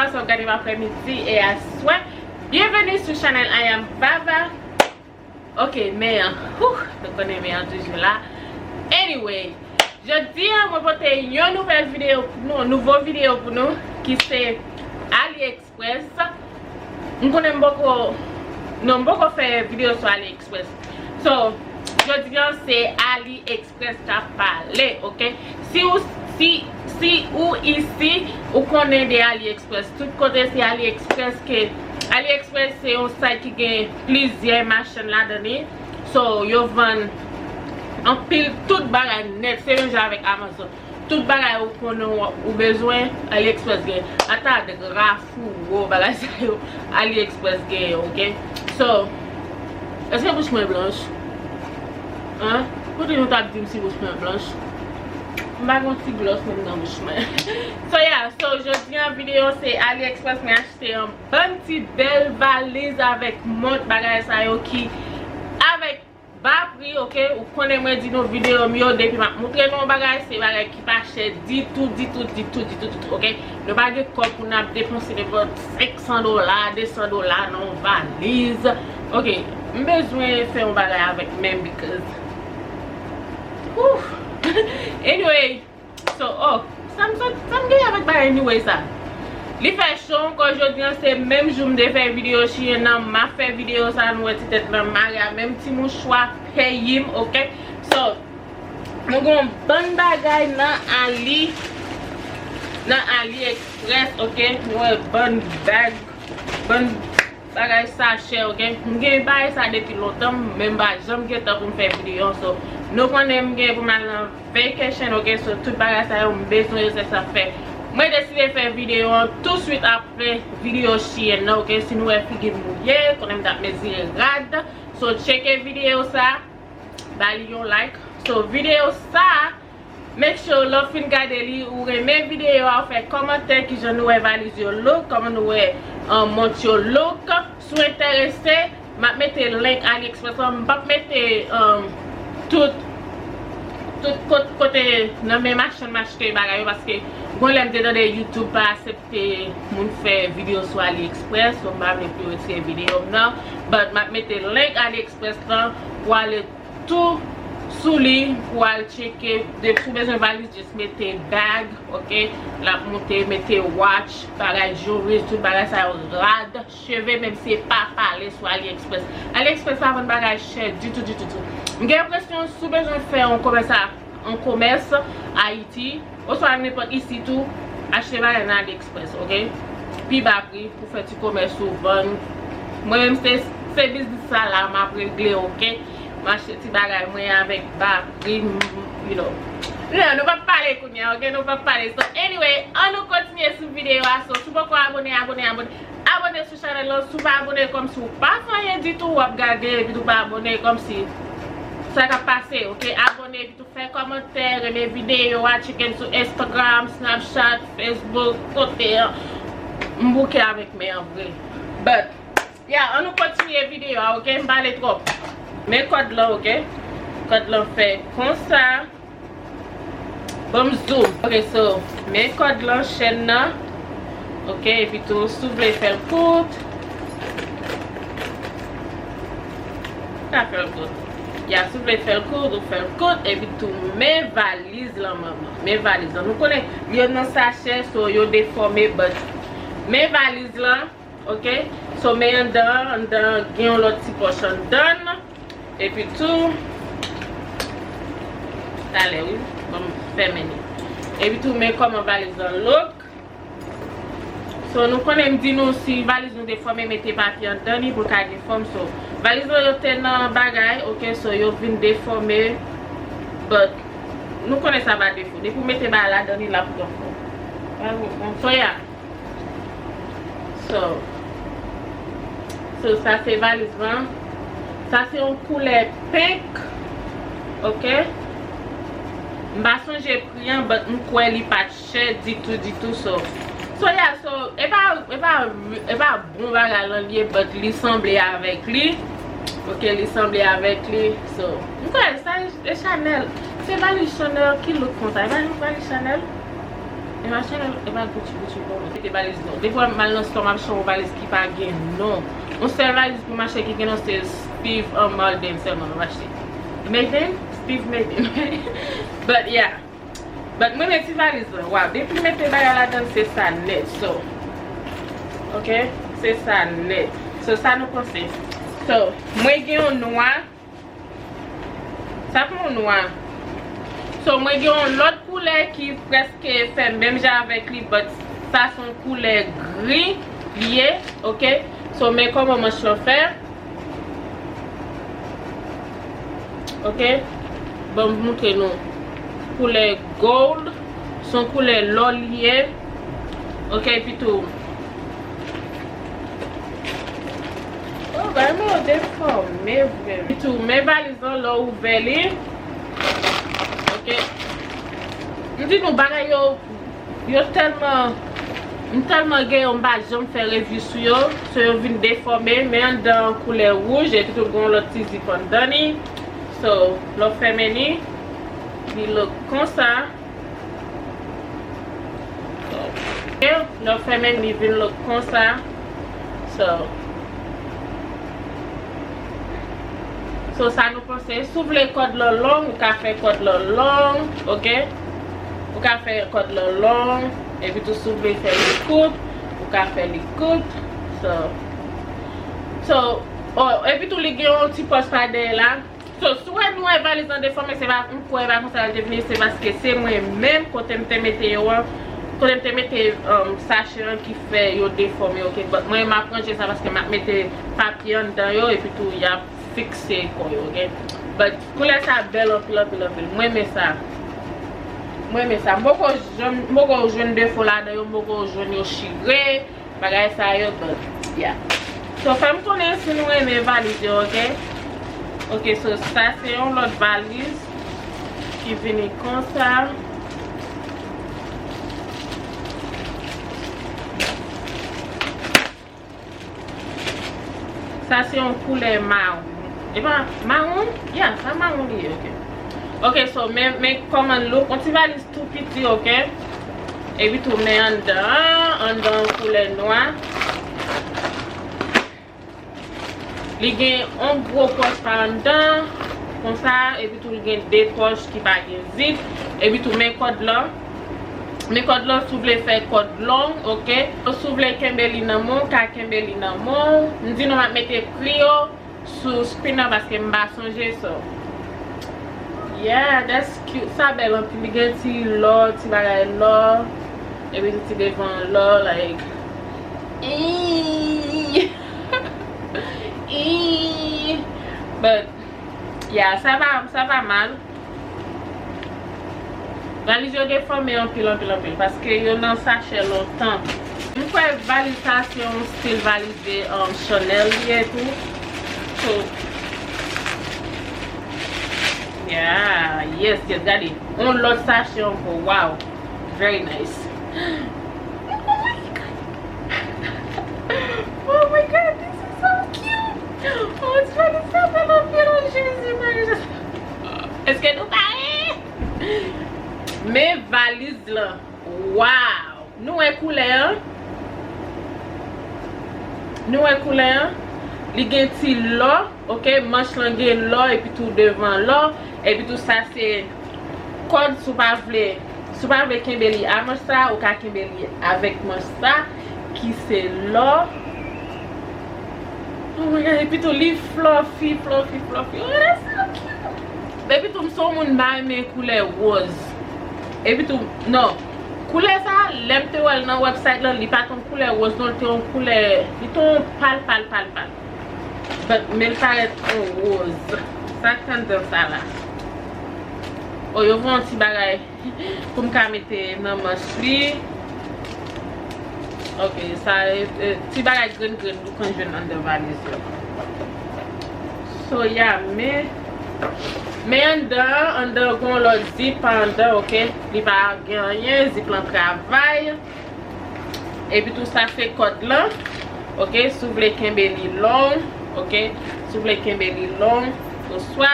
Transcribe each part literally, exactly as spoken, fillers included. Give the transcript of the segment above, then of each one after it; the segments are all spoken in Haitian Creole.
So, gade m aprèmidi e aswè. Byenveni sou chanèl I Am Vava. Ok, men an. Huh, nou konnen men an toujou la. Anyway, jodi an, mwen pote yon nouvèl videyo pou nou, yon nouvo videyo pou nou, ki se AliExpress. M konnen m poko, non, m poko fè videyo sou AliExpress. So, jodi an, se AliExpress k ap pale, ok? Si ou, si, si ou isi, ou konnen de AliExpress. Tout kote se AliExpress ke, AliExpress se yon site ki gen plizyè machann ladan li. So, yo vann anpil tout bagay nèt. Se menm jan avèk Amazon. Tout bagay ou konnen ou, ou bezwen, AliExpress gen. Ata dra, fouwo, bagay sa yo, AliExpress gen, ok? So, èske bouch mwen blanch? Hein? Kote nou t ap di m si bouch mwen blanch? M pa gen yon ti glòs menm nan bouch mwen. So, yeah, so, jodi an videyo se AliExpress, mwen achte yon bann ti bèl valiz avèk mont, bagay sa yo ki avèk ba pri, ok? Ou konnen mwen di nou videyo m yo, depi m ap montre nou yon bagay, se bagay ki pa chè ditou, ditou, ditou, ditou, ditou, ok? Nou pa gen kòb pou n ap depanse nenpòt senk san dola, de san dola nan yon valiz. Ok, m bezwen fè yon bagay avèk men m because, ouf. Anyway, so, oh, sa m sot, sa m gen avèk bagay anyway sa? Li fè cho ankò jodi an, se menm jou m te fè videyo chiyen nan, m ap fè videyo sa, nou wè ti tèt lan mare a, menm ti mouchwa peyi m, ok? So, nou gen yon bann bagay nan Ali, nan AliExpress, ok? Nou wè bann bag, bann bagay sa chè, ok? M gen bagay sa depi lontan, men m pa janm gen tan pou m fè videyo an. So, nou konnen m gen pou m al nan vacation, ok? So, tout bagay sa yo, m bezwen yo, se sa k fè mwen deside fè videyo an touswit apre videyo chiyen nan, ok? Si nou wè figi m mouye, konnen m t ap mezire rad. So, tcheke videyo sa, ba li yon like. So, videyo sa, make sure lè w fin gade li, ou renmen videyo a, ou fè kòmantè kijan nou wè valiz yo look, kòman nou wè, um, mont yo look. Si w enterese, m ap mete link AliExpress lan. M p ap mete, um, tout, tout kot-, kote nan men machann m achte bagay yo, paske gon lè m te tande YouTube pa aksepte moun fè videyo sou AliExpress, so m pa vle pou yo retire videyo m nan. But m ap mete link AliExpress lan pou ale tou sou li pou al tcheke. Depi si w bezwen valiz, jis mete bag, ok? L ap monte, mete watch, bagay jewelry, tout bagay sa yo, rad, cheve, menm si e pa pale sou AliExpress. AliExpress pa vann bagay chè ditou, ditou, ditou. M gen enpresyon, si w bezwen fè yon komès a, yon komès Ayiti, oswa nenpòt isi tou, achte bagay nan AliExpress, ok? Pi ba pri pou fè ti komès ou vann. Mwen menm se, se biznis sa la m ap regle, ok? M achte ti bagay mwen avèk ba pri, m, you know. Non, nou p ap pale kounye a, ok? Nou p ap pale. So, anyway, an nou kontinye sou videyo a. So, si w poko abone, abone, abone. Abone sou chanèl lan. Si w pa abone, kòmsi w pa fè anyen ditou, w ap gade, epi tou pa abone, kòmsi sa k ap pase, ok? Abone, epi tou fè kòmantè, renmen videyo a, tcheke m sou Instagram, Snapchat, Facebook, kote an, m bouke avèk men an vre. But, yeah, an nou kontinye videyo a, ok? M pale twòp. Men kòd lan, ok? Kòd lan fè konsa. Ban m zoom. Ok, so, men kòd lan, chèn nan. Ok, epi tou, si w vle fè l kout, ka fè l kout. Ya, si w vle fè l kout, ou fè l kout, epi tou, men valiz lan, manman. Men valiz lan. Nou konnen, yo nan sachè, so, yo defòme, but men valiz lan, ok? So, men anndan, anndan, gen yon lòt ti pòch anndan. Epi tou, talè, wi, ban m fèmen li. Epi tou, men kòman valiz lan look. So, nou konnen m di nou si valiz nou defòme, mete papye anndan li pou l ka gen fòm. So, valiz lan yo te nan bagay, ok, so yo vin defòme, but nou konnen sa pa defo. Depi w mete bagay ladan li, l ap pran fòm. So, yeah. So, so, sa se valiz lan. Sa se yon koulè pink. Ok. M pa sonje pri an, but m kwè li pa t chè ditou, ditou. So, so, yeah, so, e pa, e pa, e pa bon bagay lan li ye, but li sanble avèk li. Ok, li sanble avèk li. So, m kwè sa e Chanel. Se valiz Chanel ki look konsa. E pa yon valiz Chanel? E pa Chanel, e pa Gucci, Gucci bon. Mete valiz non. Depi w al nan store, m ap achte yon valiz ki pa gen non. Yon sèl valiz pou m achte ki gen non se Steve, um, Madden sèlman m ap achte. Madden? Steve Madden. But yeah. But mwen renmen ti valiz lan. Waw, depi m mete bagay ladan l, se sa nèt. So, ok, se sa nèt. So, sa nou panse? So, mwen gen yon nwa. Sa pou yon nwa. So, mwen gen yon lòt koulè ki prèske fè menm jan avèk li, but sa se yon koulè gri li ye, ok? So, men kòman manch lan fè. Ok? Bon, m moutre nou. Koulè gold. Se yon koulè lò li ye. Ok, epi tou. Oh, bagay mwen yo defòme vre. Epi tou, men valiz lan lè w ouvè li. Ok? M di nou bagay yo Yo tèlman, m tèlman gen yo, m pa janm fè review sou yo. So, yo vin defòme, men anndan an koulè wouj, epi tou gen yon lòt ti zip anndan li. So, lè w fèmen li, li look konsa. So, ok, lè w fèmen li, vin look konsa. So, so, sa nou panse, si w vle kòd lan long, ou ka fè kòd lan long, ok? Ou ka fè kòd lan long, epi tou si w vle fè li kout, ou ka fè li kout. So, so, oh, epi tou li gen yon ti pòch pa dèyè la. So, si w wè nou wè valiz lan defòme, se pa, m kwè e pa konsa l te vini, se paske se mwen menm, kote m te mete yo an, kote m te mete, um, sachè an ki fè yo defòme, ok? But mwen, m ap ranje sa paske m ap mete papye anndan yo, epi tou y ap fikse kò yo, ok? But koulè sa bèl anpil, anpil, anpil. Mwen renmen sa. Mwen renmen sa. M poko janm, m poko jwenn defo ladan yo, m poko jwenn yo chire. Bagay sa yo, but, yeah. So, fè m konnen si nou renmen valiz yo, ok? Ok, so, sa se yon lòt valiz ki vini konsa. Sa se yon koulè mawon. E pa mawon? Yeah, sa mawon li ye, ok. Ok, so, men, men kòman l look. Yon ti valiz tou piti, ok? Epi tou, men anndan an, anndan an koulè nwa. Li gen yon gwo pòch pa anndan, konsa, epi tou li gen de pòch ki pa gen zip, epi tou men kòd lan. Men kòd lan, si w vle fè kòd long, ok? Si w vle kenbe li nan men w, w ka kenbe li nan men w. M di nou m ap mete pri yo sou screen nan paske m pa sonje, so. Yeah, that's cute. Sa bèl anpil. Li gen ti lò, ti bagay lò. Epi ti devan lò, like. Eee. Eee. But, yeah, sa pa, sa pa mal. Valiz yo defòme anpil, anpil, anpil, paske yo nan sachè lontan. M kwè valiz sa se yon stil valiz de, um, Chanel li ye tou. So, yeah, yes, yes, gade. On lòt sachè ankò, wow, very nice. Oh my God. Oh my God, this is so cute. Oh, ti valiz sa bèl anpil, oh, Jezi, Mari, Jezi. Èske nou pare? Men valiz lan. Wow! Nou wè koulè an? Nou wè koulè an? Li gen ti lò, ok? Manch lan gen lò, epi tou devan lò, epi tou sa se kòd, si w pa vle, si w pa vle kenbe li a manch sa, ou ka kenbe li avèk manch sa, ki se lò. Oh my God, epi tou li fluffy, fluffy, fluffy. Oh, that's so cute. Epi tou, m se yon moun m pa renmen koulè wòz. Epi tou, non. Koulè sa, lè m te wè l nan website lan, li pa t yon koulè wòz, non, li te yon koulè, li te yon pal, pal, pal, pal. But, men l parèt yon wòz. Sa k anndan sa la? Oh, yo voye yon ti bagay. Pou m ka mete nan manch li. Ok, sa, e, e, ti bagay grenn grenn nou konn jwenn anndan valiz yo. So, yeah, men, men anndan, anndan gon lòt zip pa anndan, ok? Li pa gen anyen, zip lan travay. Epi tou sa se kòd lan. Ok, si w vle kenbe li long, ok? Si w vle kenbe li long, oswa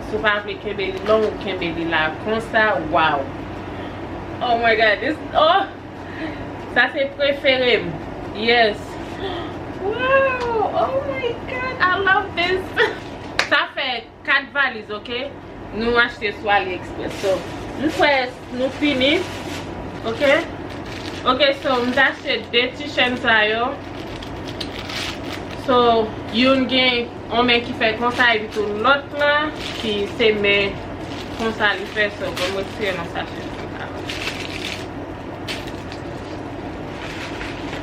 Si w pa vle kenbe li long, ou kenbe li la konsa, waw. Oh my God, this, oh, sa se prefere m. Yes. Wow, oh my God, I love this. Sa fè kat valiz, ok? Nou achte sou AliExpress. So, m kwè nou fini. Ok? Ok, so, m t achte de ti chèn sa yo. So, youn gen yon men ki fè konsa, epi tou lòt la, ki se men konsa li fè. So, bon, m retire nan sachè sa.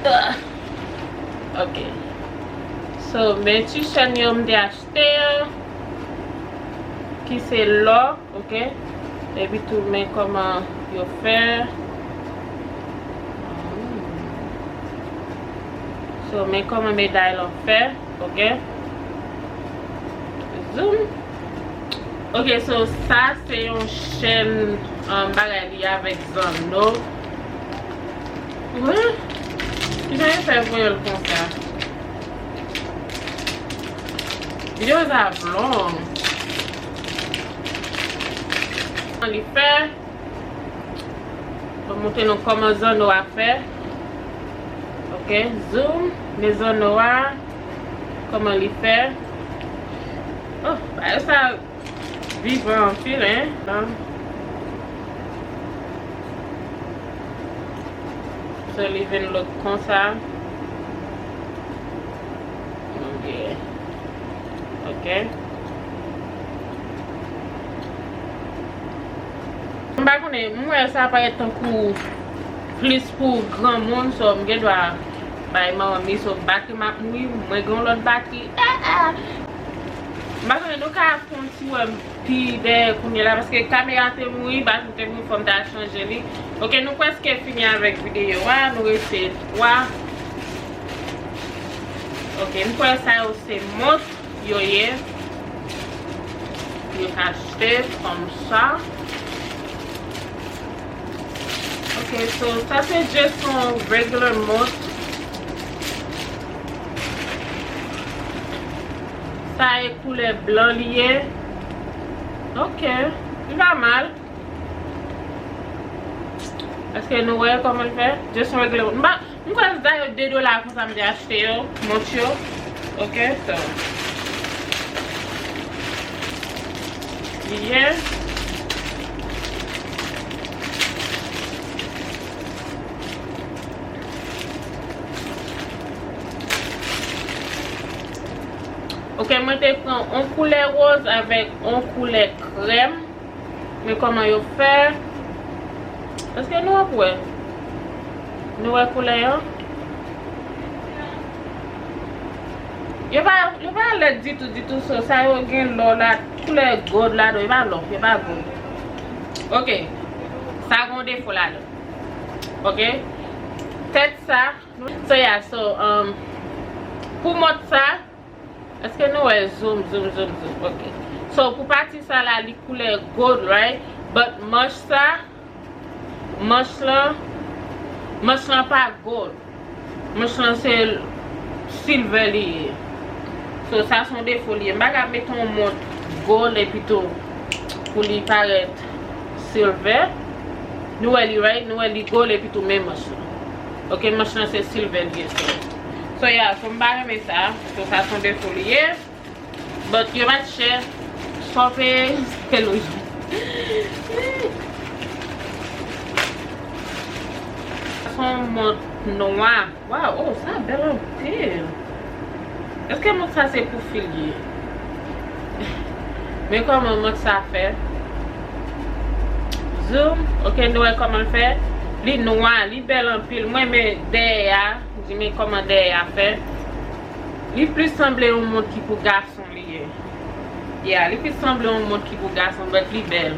Ah. Ok. So, men ti chèn yo m te achte yo, ki se lò, ok? Epi tou, men kòman yo fè. So, men kòman meday lan fè, ok? Zoom. Ok, so, sa se yon chèn, um, bagay li avèk zanno. Wi. Kijan yo fè voye l konsa? Videyo sa ap long. Li fè. Mwen montre nou kòman zanno a fè. Ok, zoom. Men zanno a, kòman li fè. Oh, bagay sa vivan anpil, hein. So, li vin look konsa. Ok. Ok. M pa konnen, m wè sa parèt tankou plis pou granmoun, so m gen dwa bay manman m li, so batri m ap mouri, mwen gen yon lòt batri. Ah, ah. M pa konnen, nou ka fè yon ti wè m pi dèyè kounye la, paske kamera te mouri, batri te mouri, fò m ta chanje li. Ok, nou prèske fini avèk videyo a, nou rete twa. Ok, m kwè sa yo se mont yo ye. Yo ka achte kòmsa. Ok, so sa se just yon regular mont. Sa e koulè blan li ye. Ok, li pa mal. Èske nou wè kòman l fè? Just yon regular mont. M pa, m kwè se dayè de dola konsa m te achte yo, mont yo. Ok, so. Li ye. Ok, mwen te pran yon koulè wòz avèk yon koulè krèm. Men kòman yo fè. Èske nou ap wè? Nou wè koulè yo? Yo pa, yo pa lèd ditou, ditou, so, sa yo gen lò la, koulè gold ladan, yo pa lò, yo pa gold. Ok. Sa gen yon defo ladan. Ok. Tèt sa. So, yeah, so, um, pou mont sa, èske nou wè? Zoom, zoom, zoom, zoom. Ok. So, pou pati sa la, li koulè gold, right? But manch sa, manch lan, manch lan pa gold. Manch lan se silver li ye. So, sa se yon defo li ye. M pa ka mete yon mont gold epi tou pou li parèt silver. Nou wè li, right? Nou wè li gold epi tou men manch lan. Ok, manch lan se silver li ye. So, so yeah, so m pa renmen sa. So, sa se yon defo li ye. But yo pa t chè. Sa w peye, se lojik. Sa se yon mont nwa. Waw, oh, sa bèl anpil. Èske mont sa se pou fi l ye? Men kòman mont sa fè. Zoom, ok, nou wè kòman l fè. Li nwa, li bèl anpil. Mwen renmen dèyè a. Di men kòman dèyè a fè. Li plis sanble yon mont ki pou gason. Li ye. Yeah, li pi sanble yon mont ki pou gason, but li bèl.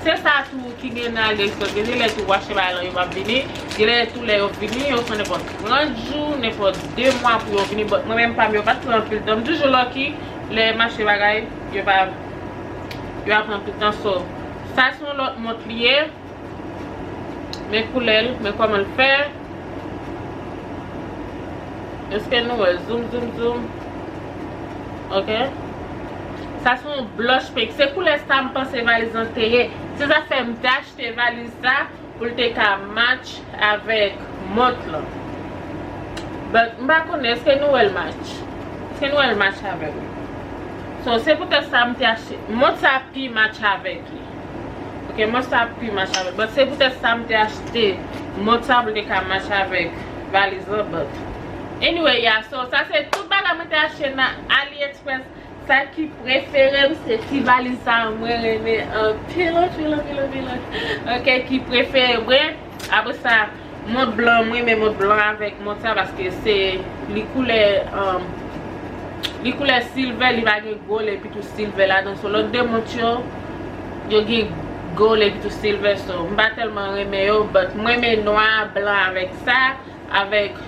Se sa tou ki gen nan AliExpress. Gen de lè tou w achte bagay lan yo p ap vini. Gen lè tou lè yo vini, yo pran nenpòt trant jou, nenpòt de mwa pou yo vini. But mwen menm pa m yo pa t pran anpil tan. M toujou lucky, lè m achte bagay, yo pa, yo pa pran anpil tan. So, sa se yon lòt mont li ye. Men koulè l, men kòman l fè. Èske nou wè? Zoom, zoom, zoom. Ok. Sa se yon blush pink. Se koulè sa m panse valiz lan te ye. Se sa fè m te achte valiz sa pou l te ka match avèk mont lan. But m pa konnen, èske nou wè l match? Èske nou wè l match avèk li? So, se poutèt sa m te achte. Mont sa pi match avèk li. Ok, mont sa pi match avèk. But se poutèt sa m te achte mont sa pou l te ka match avèk valiz lan. But anyway, yeah, so sa se tout bagay mwen te achte nan AliExpress. Sa ki prefere m, se ti valiz sa a, mwen renmen anpil, anpil, anpil, anpil. Ok, ki prefere mwen. Apre sa, mont blan, mwen renmen mont blan avèk mont sa, paske se li koulè, um, li koulè silvè, li pa gen gold epi tou silvè ladan. So, lòt de mont yo, yo gen gold epi tou silvè. So, m pa tèlman renmen yo, but mwen renmen nwa, blan avèk sa. Avèk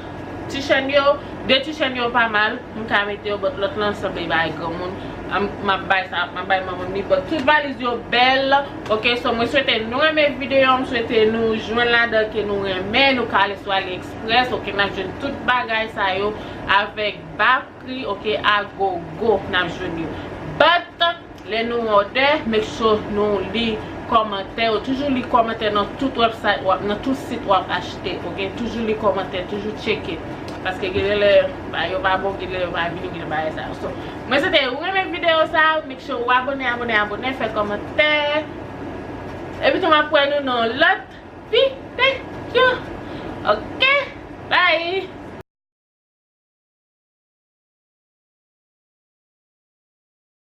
ti chèn yo, de ti chèn yo pa mal, m ka mete yo, but lòt lan sanble bay granmoun. M ap bay sa, m ap bay manman m li, but tout valiz yo bèl. Ok, so mwen swete nou renmen videyo, m swete nou jwenn ladan ke nou renmen, nou ka ale sou AliExpress, ok, n ap jwenn tout bagay sa yo avèk ba pri, ok, a gogo n ap jwenn yo. But lè nou òdè, make sure nou li kòmantè yo. Toujou li kòmantè nan tout website w ap, nan tout sit w ap achte, ok? Toujou li kòmantè, toujou tcheke. Paske gen lè, ba yo pa bon, gen lè yo pa vini, gen bagay sa yo. So, mwen swete ou renmen videyo sa, make sure ou abòne, abòne, abòne, fè kòmantè. Epi tou m ap wè nou nan lòt videyo. Ok? Bye!